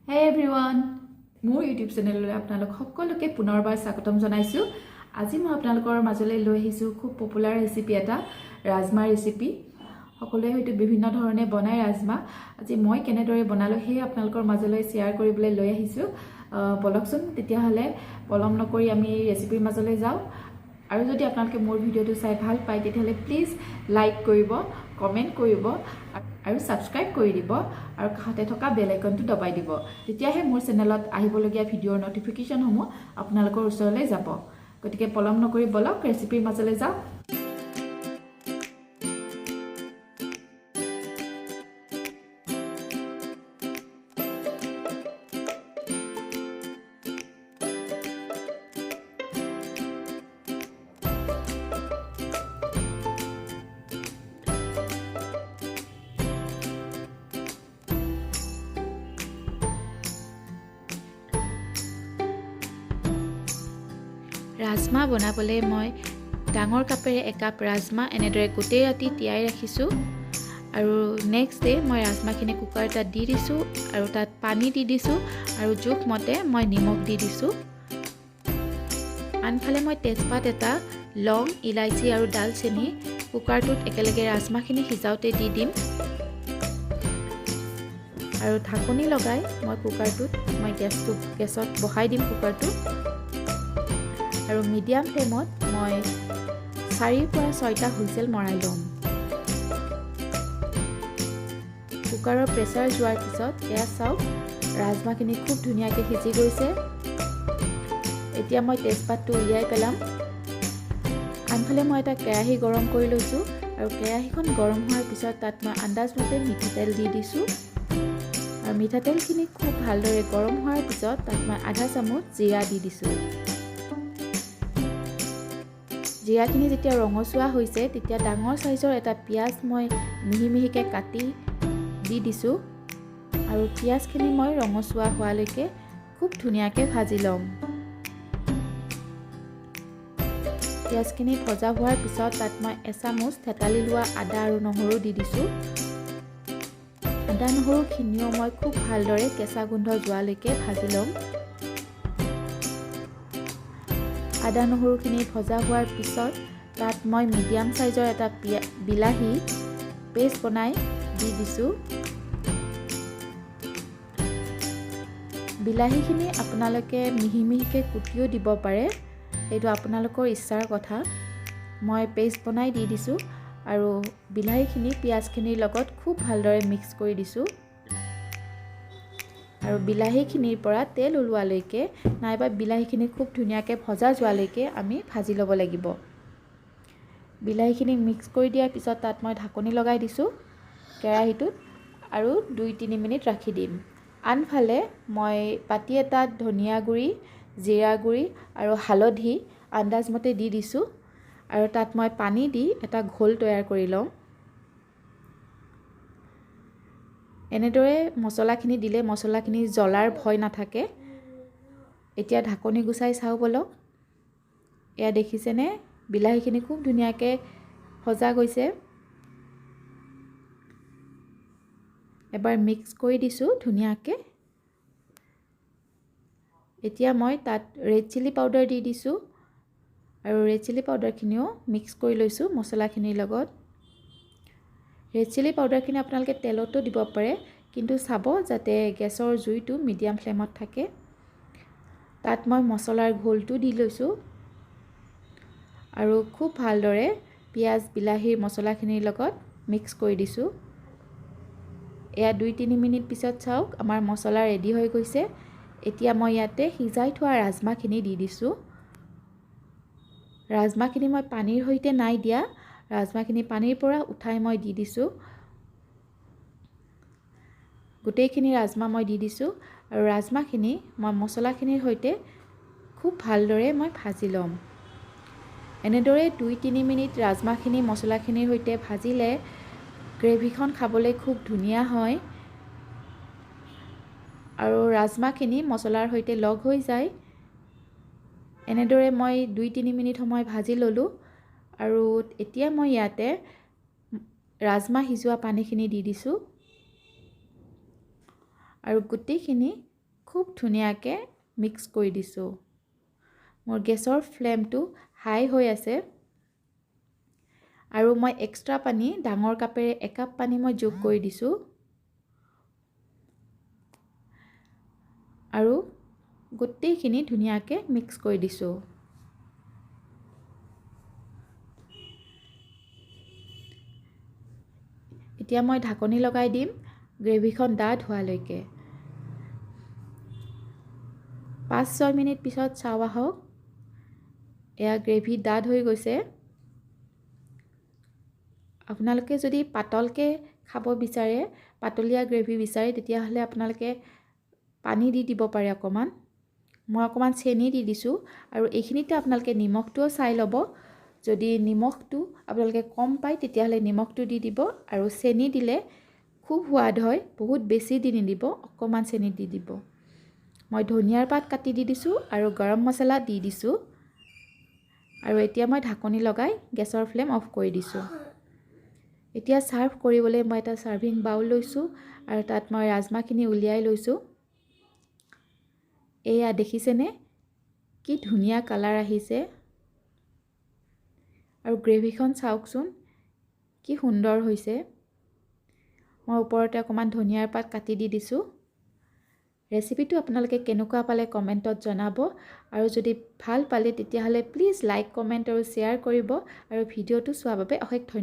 হে এভৰিৱান, মোৰ ইউটিউব চেনেললৈ আপোনালোক সকলোকে পুনৰবাৰ স্বাগতম জনাইছোঁ। আজি মই আপোনালোকৰ মাজলৈ লৈ আহিছোঁ খুব পপুলাৰ ৰেচিপি এটা, ৰাজমা ৰেচিপি। সকলোৱে হয়তো বিভিন্ন ধৰণে বনায় ৰাজমা। আজি মই কেনেদৰে বনালোঁ, সেয়ে আপোনালোকৰ মাজলৈ শ্বেয়াৰ কৰিবলৈ লৈ আহিছোঁ। ব'লকচোন তেতিয়াহ'লে, পলম নকৰি আমি ৰেচিপিৰ মাজলৈ যাওঁ। আৰু যদি আপোনালোকে মোৰ ভিডিঅ'টো চাই ভাল পায়, তেতিয়াহ'লে প্লিজ লাইক কৰিব, কমেণ্ট কৰিব আৰু ছাবস্ক্ৰাইব কৰি দিব আৰু কাষতে থকা বেল আইকনটো দবাই দিব। তেতিয়াহে মোৰ চেনেলত আহিবলগীয়া ভিডিঅ'ৰ ন'টিফিকেশ্যনসমূহ আপোনালোকৰ ওচৰলৈ যাব। গতিকে পলম নকৰি ব'লক, ৰেচিপিৰ মাজলৈ যাওঁ। ৰাজমাহ বনাবলৈ মই ডাঙৰ কাপেৰে একাপ ৰাজমাহ এনেদৰে গোটেই ৰাতি তিয়াই ৰাখিছোঁ আৰু নেক্সট ডে মই ৰাজমাহখিনি কুকাৰ এটাত দি দিছোঁ আৰু তাত পানী দি দিছোঁ আৰু জোখমতে মই নিমখ দি দিছোঁ। আনফালে মই তেজপাত এটা, লং, ইলাচি আৰু ডালচেনি কুকাৰটোত একেলগে ৰাজমাহখিনি সিজাওঁতে দি দিম আৰু ঢাকনি লগাই মই কুকাৰটোত মই গেছত বহাই দিম কুকাৰটো আৰু মিডিয়াম ফ্লেমত মই 4ৰ পৰা 6টা হুইচেল মৰাই ল'ম। কুকাৰৰ প্ৰেছাৰ যোৱাৰ পিছত এয়া চাওক, ৰাজমাহখিনি খুব ধুনীয়াকৈ সিজি গৈছে। এতিয়া মই তেজপাতটো উলিয়াই পেলাম। আনফালে মই এটা কেৰাহী গৰম কৰি লৈছোঁ আৰু কেৰাহীখন গৰম হোৱাৰ পিছত তাত মই আন্দাজমতে মিঠাতেল দি দিছোঁ আৰু মিঠাতেলখিনি খুব ভালদৰে গৰম হোৱাৰ পিছত তাত মই আধা চামুচ জিৰা দি দিছোঁ। জিৰাখিনি যেতিয়া ৰঙচুৱা হৈছে, তেতিয়া ডাঙৰ চাইজৰ এটা পিঁয়াজ মই মিহি মিহিকৈ কাটি দি দিছোঁ আৰু পিঁয়াজখিনি মই ৰঙচুৱা হোৱালৈকে খুব ধুনীয়াকৈ ভাজি ল'ম। পিঁয়াজখিনি ভজা হোৱাৰ পিছত তাত মই এচামুচ থেতালি লোৱা আদা আৰু নহৰু দি দিছোঁ। আদা নহৰুখিনিও মই খুব ভালদৰে কেঁচা গোন্ধ যোৱালৈকে ভাজি ল'ম। আদা নহৰুখিনি ভজা হোৱাৰ পিছত তাত মই মিডিয়াম চাইজৰ এটা বিলাহী পেষ্ট বনাই দি দিছোঁ। বিলাহীখিনি আপোনালোকে মিহি মিহিকৈ কুটিও দিব পাৰে, সেইটো আপোনালোকৰ ইচ্ছাৰ কথা। মই পেষ্ট বনাই দি দিছোঁ আৰু বিলাহীখিনি পিঁয়াজখিনিৰ লগত খুব ভালদৰে মিক্স কৰি দিছোঁ আৰু বিলাহীখিনিৰ পৰা তেল ওলোৱালৈকে নাইবা বিলাহীখিনি খুব ধুনীয়াকৈ ভজা যোৱালৈকে আমি ভাজি ল'ব লাগিব। বিলাহীখিনি মিক্স কৰি দিয়াৰ পিছত তাত মই ঢাকনি লগাই দিছোঁ কেৰাহীটোত আৰু 2-3 মিনিট ৰাখি দিম। আনফালে মই বাতি এটাত ধনিয়া গুড়ি, জিৰা গুড়ি আৰু হালধি আন্দাজমতে দি দিছোঁ আৰু তাত মই পানী দি এটা ঘোল তৈয়াৰ কৰি ল'ম। এনেদৰে মছলাখিনি দিলে মছলাখিনি জ্বলাৰ ভয় নাথাকে। এতিয়া ঢাকনি গুচাই চাওঁ ব'লক। এয়া দেখিছেনে, বিলাহীখিনি খুব ধুনীয়াকৈ ভজা গৈছে। এবাৰ মিক্স কৰি দিছোঁ ধুনীয়াকৈ। এতিয়া মই তাত ৰেড চিলি পাউডাৰ দি দিছোঁ আৰু ৰেড চিলি পাউডাৰখিনিও মিক্স কৰি লৈছোঁ মছলাখিনিৰ লগত। ৰেড চিলি পাউডাৰখিনি আপোনালোকে তেলতো দিব পাৰে, কিন্তু চাব যাতে গেছৰ জুইটো মিডিয়াম ফ্লেমত থাকে। তাত মই মছলাৰ ঘোলটো দি লৈছোঁ আৰু খুব ভালদৰে পিঁয়াজ, বিলাহীৰ মছলাখিনিৰ লগত মিক্স কৰি দিছোঁ। এয়া 2-3 মিনিট পিছত চাওক, আমাৰ মছলা ৰেডি হৈ গৈছে। এতিয়া মই ইয়াতে সিজাই থোৱা ৰাজমাহখিনি দি দিছোঁ। ৰাজমাহখিনি মই পানীৰ সৈতে নাই দিয়া, ৰাজমাহখিনি পানীৰ পৰা উঠাই মই দি দিছোঁ। গোটেইখিনি ৰাজমাহ মই দি দিছোঁ আৰু ৰাজমাহখিনি মই মছলাখিনিৰ সৈতে খুব ভালদৰে মই ভাজি ল'ম। এনেদৰে 2-3 মিনিট ৰাজমাহখিনি মছলাখিনিৰ সৈতে ভাজিলে গ্ৰেভিখন খাবলৈ খুব ধুনীয়া হয় আৰু ৰাজমাহখিনি মছলাৰ সৈতে লগ হৈ যায়। এনেদৰে মই 2-3 মিনিট সময় ভাজি ল'লোঁ আৰু এতিয়া মই ইয়াতে ৰাজমাহ সিজোৱা পানীখিনি দি দিছোঁ আৰু গোটেইখিনি খুব ধুনীয়াকৈ মিক্স কৰি দিছোঁ। মোৰ গেছৰ ফ্লেমটো হাই হৈ আছে আৰু মই এক্সট্ৰা পানী ডাঙৰ কাপেৰে একাপ পানী মই যোগ কৰি দিছোঁ আৰু গোটেইখিনি ধুনীয়াকৈ মিক্স কৰি দিছোঁ। এতিয়া মই ঢাকনি লগাই দিম গ্ৰেভিখন ডাঠ হোৱালৈকে। 5-6 মিনিট পিছত চাওঁ আহক, এয়া গ্ৰেভি ডাঠ হৈ গৈছে। আপোনালোকে যদি পাতলকৈ খাব বিচাৰে, পাতলীয়া গ্ৰেভি বিচাৰে, তেতিয়াহ'লে আপোনালোকে পানী দি দিব পাৰে অকণমান। মই অকণমান চেনি দি দিছোঁ আৰু এইখিনিতে আপোনালোকে নিমখটোও চাই ল'ব। যদি নিমখটো আপোনালোকে কম পায় তেতিয়াহ'লে নিমখটো দি দিব আৰু চেনি দিলে খুব সোৱাদ হয়, বহুত বেছি দি নিদিব, অকণমান চেনি দি দিব। মই ধনিয়াৰ পাত কাটি দি দিছোঁ আৰু গৰম মছলা দি দিছোঁ আৰু এতিয়া মই ঢাকনি লগাই গেছৰ ফ্লেম অফ কৰি দিছোঁ। এতিয়া ছাৰ্ভ কৰিবলৈ মই এটা ছাৰ্ভিং বাউল লৈছোঁ আৰু তাত মই ৰাজমাহখিনি উলিয়াই লৈছোঁ। এয়া দেখিছেনে কি ধুনীয়া কালাৰ আহিছে আৰু গ্ৰেভিখন চাওকচোন কি সুন্দৰ হৈছে। মই ওপৰতে অকণমান ধনিয়াৰ পাত কাটি দি দিছোঁ। ৰেচিপিটো আপোনালোকে কেনেকুৱা পালে কমেণ্টত জনাব আৰু যদি ভাল পালে তেতিয়াহ'লে প্লিজ লাইক, কমেণ্ট আৰু শ্বেয়াৰ কৰিব আৰু ভিডিঅ'টো চোৱাৰ বাবে অশেষ ধন্যবাদ।